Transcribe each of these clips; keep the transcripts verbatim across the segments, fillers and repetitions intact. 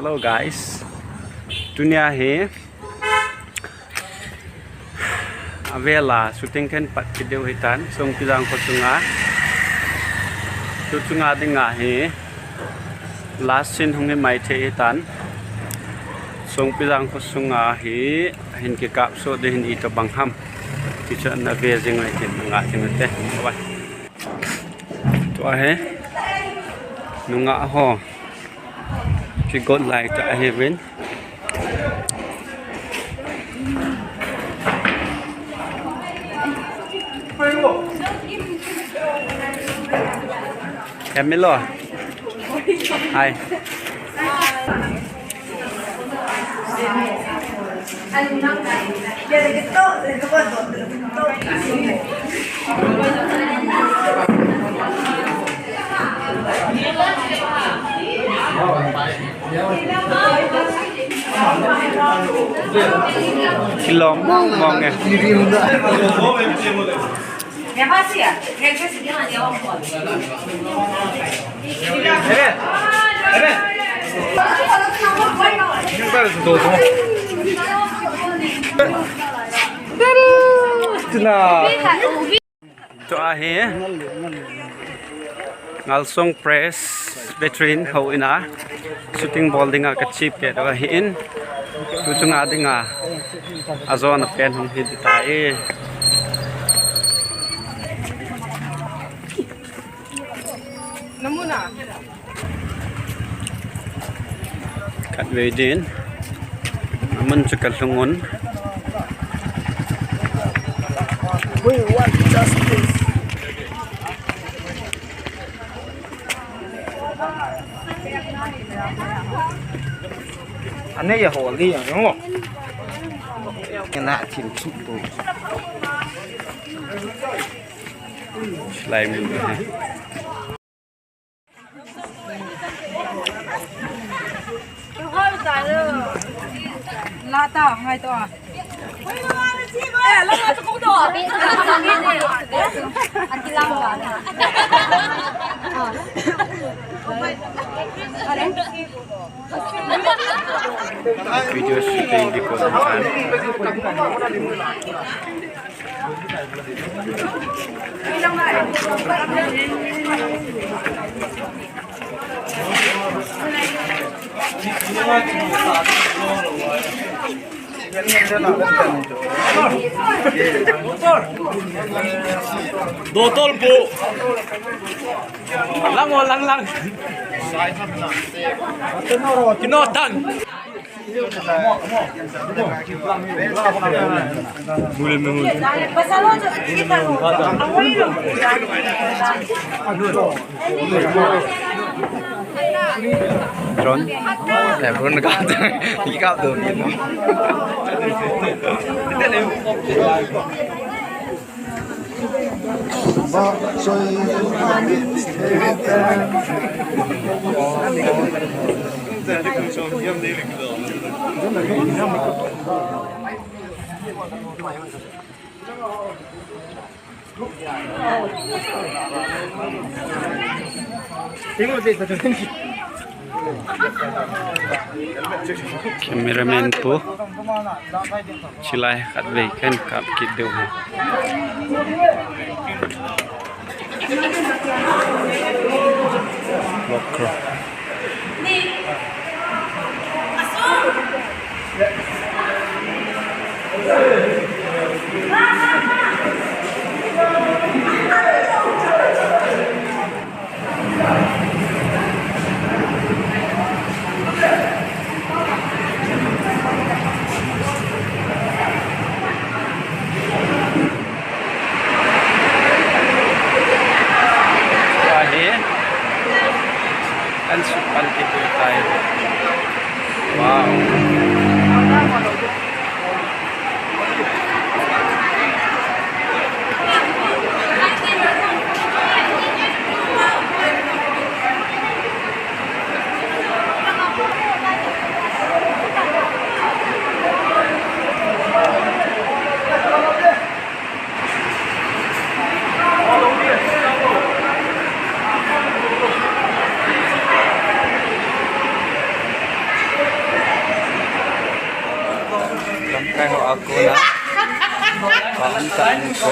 Hello guys. Tunia hi avela shooting kahin pat kit diu hitan, Songpijang kho sunga. Tu chunga dinga hi last scene hung hi maithei hitan. Songpijang kho sunga hi hin kikap soh ding hin itobang ham ti chu nave jing le hin nga jing te. Tua hi nungah ho kigot lai tah ahiuvin. Camilo. Hi. Kilom mong mong e. Tua hi Ngalsong Presbyterian houin a shooting bol dinga kache pet u ahin, tu chunga dinga ajona pen hung hi tai. Khatvei din amun chu kalhung un. We want justice. Ane ya holi ya ngo. Kena thim chu tu. Slime. Lata, hai to. Video shooting di ko. Dotol po. Lang o, lang lang. Kino tang. Drone. Eh, drone ka. Ikaw to. Cameraman pu. Chilai khatvei kahin kap kit diu hi. Tua hi kan sut pan kit tai. Wow. Kai ho a kona. Ka um ta ni ko.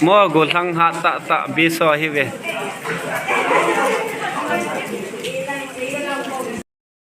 Mo gollhang hat tah tah biso hi ve.